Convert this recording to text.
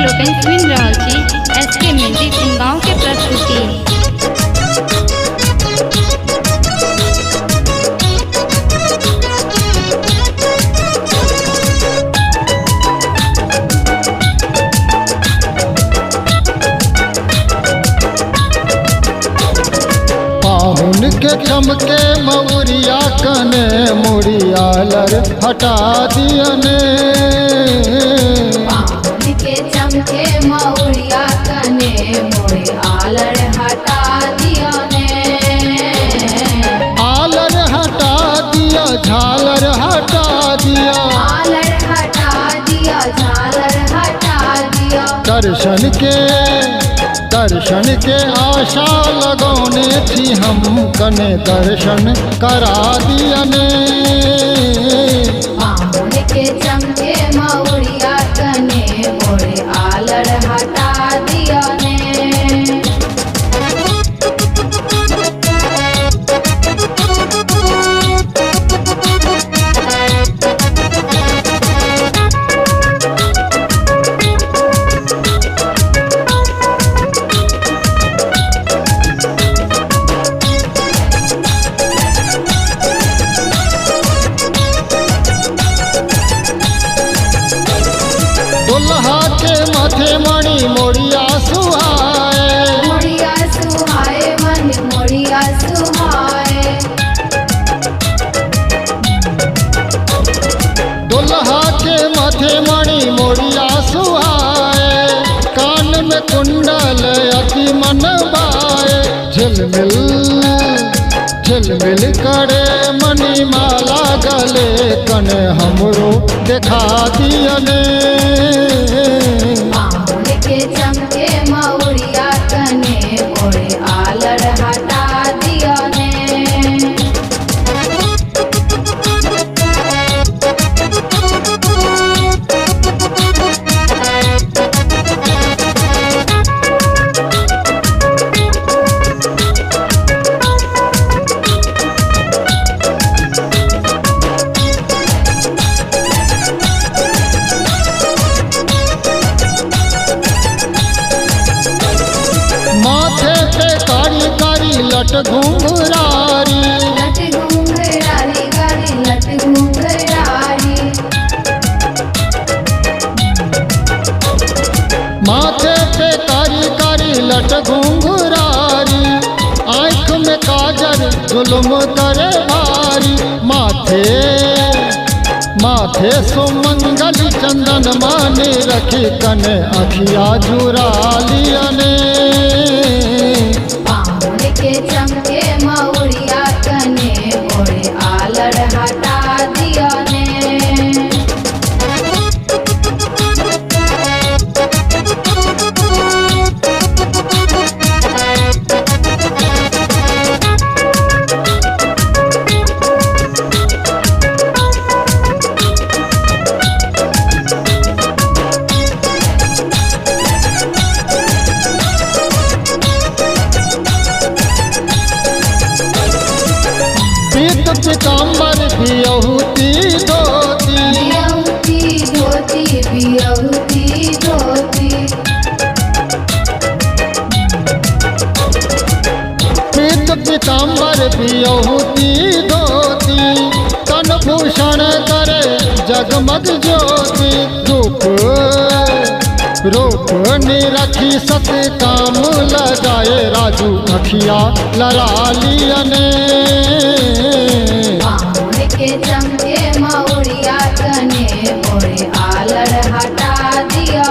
लोकनि सुनि रहल छी एस के म्यूजिक गाँव के प्रस्तुति। पाहुन के चमके मौरिया कने मुड़िया लर हटा दियने। पाहुन के चमके मौरिया कने मोरे आलर हटा दियो ने। आलर हटा दिया झालर हटा दिया। आलर हटा दिया झालर हटा दिया। दर्शन के आशा लगौने थी हम कने दर्शन करा दियने। पाहुन के चमके मौरिया कने मोरे आलर हटा दियो ने। दुल्हा के माथे मणि मोड़िया सुहाए। मोरिया सुहाए मन मोरिया सुहाए। दुल्हा के माथे मणि मोड़िया सुहाए। कान में कुंडल अति मन बाए। झिलमिल झिलमिल करे मणि माला गले कने हमरो देखा दियने। पाहुन के चमके मौरिया कने मोरे आलर हटा दियो ने। माथे पे कारी कारी लट घुंघरारी। लट घुंघरारी गारी लट घुंघरारी। माथे पे कारी कारी लट घुंघरारी। आँख में काजर जुल्म करे भारी। माथे माथे सुमंगल चंदन माने रखी कने अखिया जुरा लियने। पाहुन के चमके मौरिया कने मोरे आलर हटा दियो ने। पीत पीताम्बर बियहुती धोती। बियहुती धोती बियहुती धोती। पीत पीताम्बर बियहुती धोती। तन भूषण करे जगमग ज्योति। रूप रूप निरखी सत काम लगाए राजू अखिया लड़ा लियने। पाहुन के चमके मौरिया कने मोरे आलर हटा दियो